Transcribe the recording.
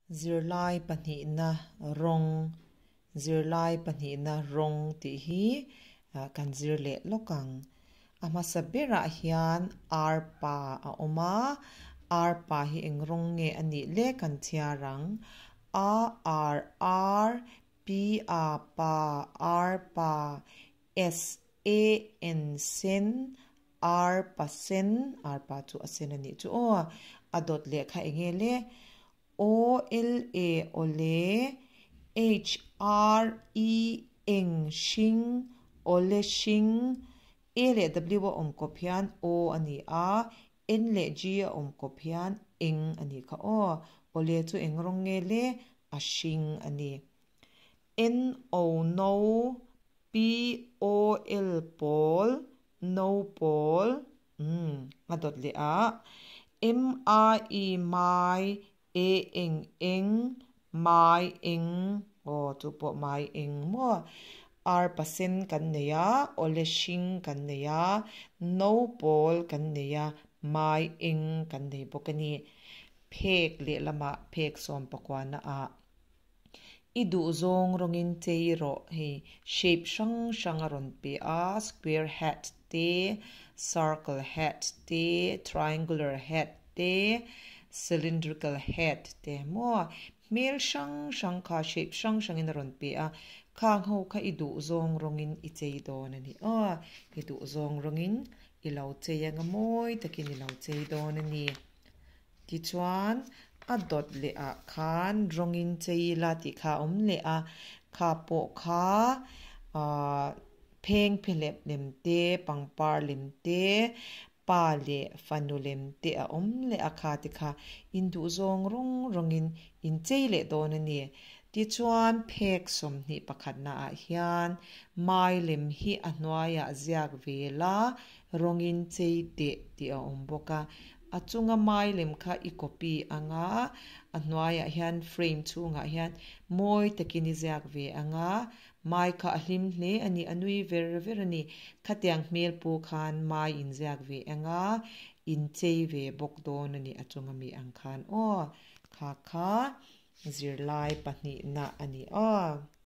Zirlai pahnihna rawng, Zirlai pahnihna rawng tih hi kan zir leh lawk ang. A hmasa berah hian arpa a awm a, arpa hi eng rawng nge a nih le kan chhiar ang. A ar ar, P a pa arpa, S A N sen, arpa sen, arpa chu a sen a nih chu aw. A dawt leh kha eng nge le? O L A awle, H R E eng hring, awle hring, A leh W a awm kawp hian O a ni a, N leh G a awm kawp hian eng a nih kha aw. Awle chu eng rawng nge le? A hring a ni. N O no, P O L pawl, no pawl, Umm, a dawt leh a. M A I mai, A eng eng, mai eng, aw chu pawh mai eng maw. Ar pasen kan nei a, awle hring kan nei a, no pawl kan nei a, mai eng kan nei bawk a ni. Phek lehlamah phek sawmpakuana ah. I duh zawng rawngin chei rawh hei shape hrang hrang a rawn pe a, square hat te, circle hat te, triangular hat te, cylindrical hat te maw hmel hrang hrang kha shape hrang hrangin a rawn pe a, khang ho kha i duh zawng rawngin i chei dawn a ni aw, i duh zawng rawngin i lo chei anga mawi takin i lo chei dawn a ni. Tichuan, a dawt leh ah khan rawngin chei ila tih kha a awm leh a, kha pawh kha ahh pheng phelep lem te, pangpar lem te, pa leh fanu lem te a awm leh a kha te kha induhzawng rawng rawngin inchei leh dawn a ni. Tichuan, phek sawmhnih pakhatna ah hian mai lem hi a hnuaiah ziak ve la, rawngin chei teh tih a awm bawk a. A chunga mai lem kha i copy ang a, a hnuaiah hian frame chhungah hian mawi takin i ziak ve ang a, mai kha a hlim hle a ni, a nui ver ver a ni. Khatiang hmel pu khan mai in ziak ve ang a, in chei ve bawk dawn a ni a chunga mi ang khan aw. Kha kha zirlai pahnihna a ni aw.